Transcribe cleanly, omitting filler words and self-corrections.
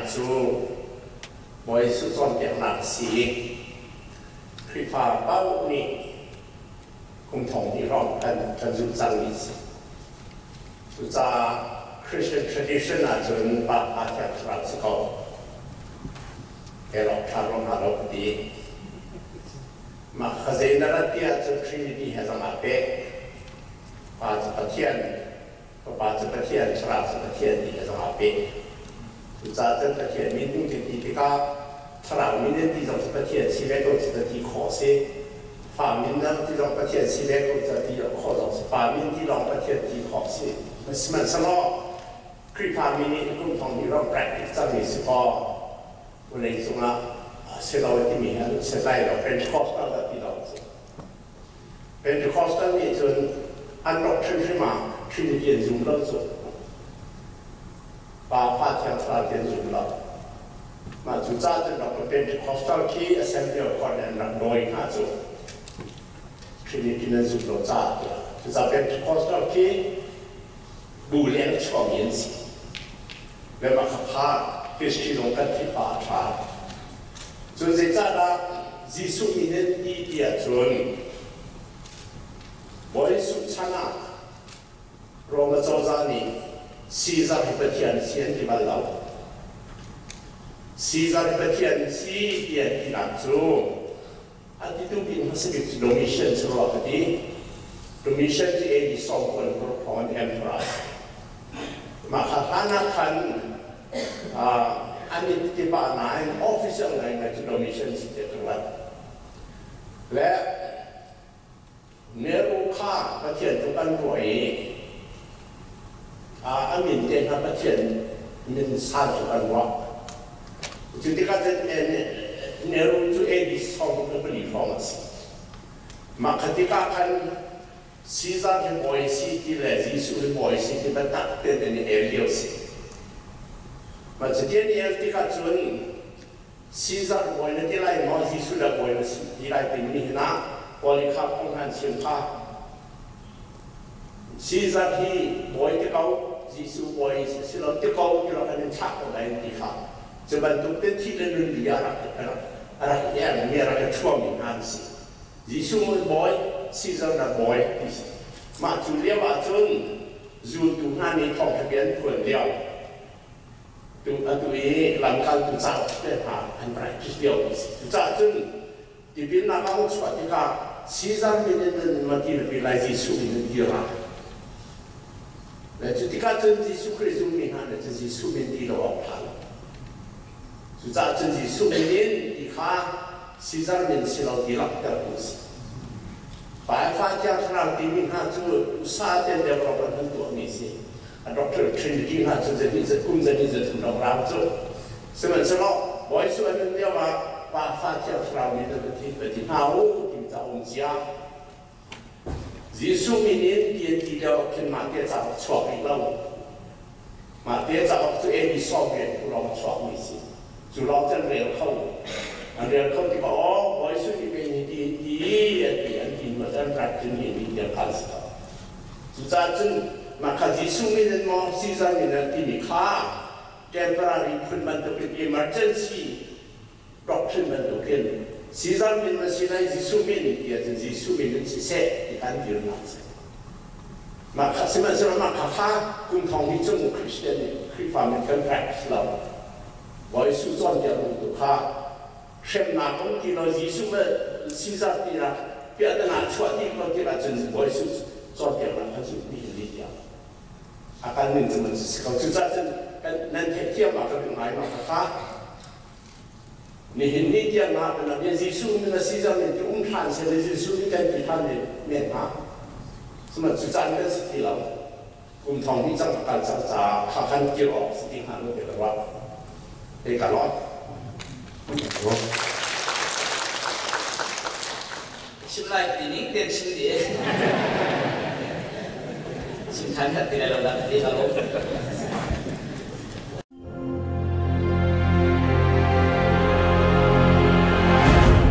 lainak cu Bawi Jesuh cawnpiaknak a si i Khrihfa paoh nih kum thong hnih hrawng kan zulh cangmi a si. Cucaah Christian tradition ahcun Pa Pa Thiang Thlarau si ko. Elawk ṭha rua hnga lo ka ti. Mah kha zei na rat ti ahcun Trinity he zong aa peh. Pa cu Pathian, Fapa cu Pathian, Thlarau cu Pathian ti he zong aa peh. Cucaah cun Pathian min kan ti tikah Thlarau min in ti zong cu Pathian si ve ko cu na ti khawh a si. Fa min na ti zong Pathian si ve ko cu ti khawh zong si. Pa min ti lawng Pathian ti khawh a si. Sihmanhsehlaw Khrihfami nih kum thong hnih ram practice cangmi si kaw vawlei cungah si lo timi hi an si lai lo. Pentecostal dah ti lo a si. Pentecostal nih cun an rawk hrimhrim ah Trinity an zum lo cu. Pa, Fa, Thiang Thlarau ti an zum lo. Mah cu ca cun rak Pentecostal khi Assembly of God an rak dawi hna cu. Trinity nan zum lo caah tiah. Cucaah Pentecostal khi bu leng chuahmi an si. Le mah kha pha history zong kan theih pah a ṭha. Cun zeicahdah Jesuh min in ti ti ahcun Bawi Jesuh chan ah Roma cozah nih Caesar hi Pathian si an ti bal lo. Caesar hi Pathian si ti an tinak cu an titu bik hmasa bik cu Domitian cu rua ka ti. Domitian cu AD 96 hrawng an emperor a si. Mah kha hlan ah khan an i ti pah nain official ngaingai cu Domitian si tiah ka ruat. Le Nero kha Pathian cu kan ruah i a min te hna Pathian min san cu kan ruah. Cu tikah cun Nero cu AD 94 hrawng a si. Mah kha tikah khan Caesar hi bawi si ti le Jesuh hi bawi si ti biatak tein an i el lio si. Mah cuti an i el tikah cun Caesar bawi na ti lai maw Jesuh dah bawi na si ti lai timi hin ah Polycarp kong hna an chim kha. Caesar hi bawi ti ko, Jesuh bawi si lo ti ko ti lo kan in thlah ko lai an ti kha. Cu bantuk te thih le nun bia a rak i ermi a rak i ṭhuami hna an si. Jesuh bawi, Caesar na bawi ti si. Mah cu lio ah cun zultu hna nih thawngṭha bia an phuan lio. Tu atu i lamkaltu cauk te hna an practice lio ti si. Cucaah cun tipilnak a hung chuah tikah Caesar min in nan ma ti na lai Jesuh min in ti ra. Le cu tikah cun Jesuh Khrih zummi hna nih cun Jesuh min ti lo awk ṭha lo. Cucaah cun Jesuh min in ti kha Caesar min si lo ti langhter tu a si. Baifa Thiang Thlarau timi hna cu usa te develop an hun tuahmi a si. A Doctor Trinity hna cu zahnih zat kum zahnih zathum lawng rau cu. Sihmanhsehlaw Bawi Jesuh a nun lio ah Pa Fa Thiang Thlarau nih nan ti va ti hna u timi ca a um cia. Jesuh min in ti an ti lio ah khin mah te cauk chuak rih lo. Mah te cauk cu AD 80 phu lawng a chuakmi a si. Cu lawng cu an rel kho. An rel kho tikah aw Bawi Jesuh nih pei hi ti ti an ti an ti hnu ah cun rat cun hi ni tiang kha an si ko. Cucaah cun mah kha Jesuh min in maw Caesar min an timi kha temporary phun bantukin emergency doctrine bantukin Caesar min na si lai Jesuh min ti ahcun Jesuh min in siseh ti kha an dirnak a si. Mah kha sihmanhsehlaw mah kha kha kum thong hnih cung Christian nih Khrihfa min kan practice lo. Bawi Jesuh cawnpiak tu kha hremnak um ti lo Jesuh le Caesar ti ah piahtana chuah dih ko ti ahcun Bawi Jesuh cawnpiaknak kha cu nihin ni tiang a kan ning cu man si ko. Cucaah cun nan theihthiam ah ka duh ngai mah kha kha Nihin ni tiang ah kan bia Jesuh min a si zong in ti um hlan seh le Jesuh nih kan ti hlan men hna. Sihmanh cu caan kan si ti lo. Kum thong hnih cang a kal cang caah kha kan kir awk si ti hnga lo ti ka ruah. Hei ka lawm. Chim lai ti ning ten chim di. Chim than khat ti lai lo dah ti ka lawm.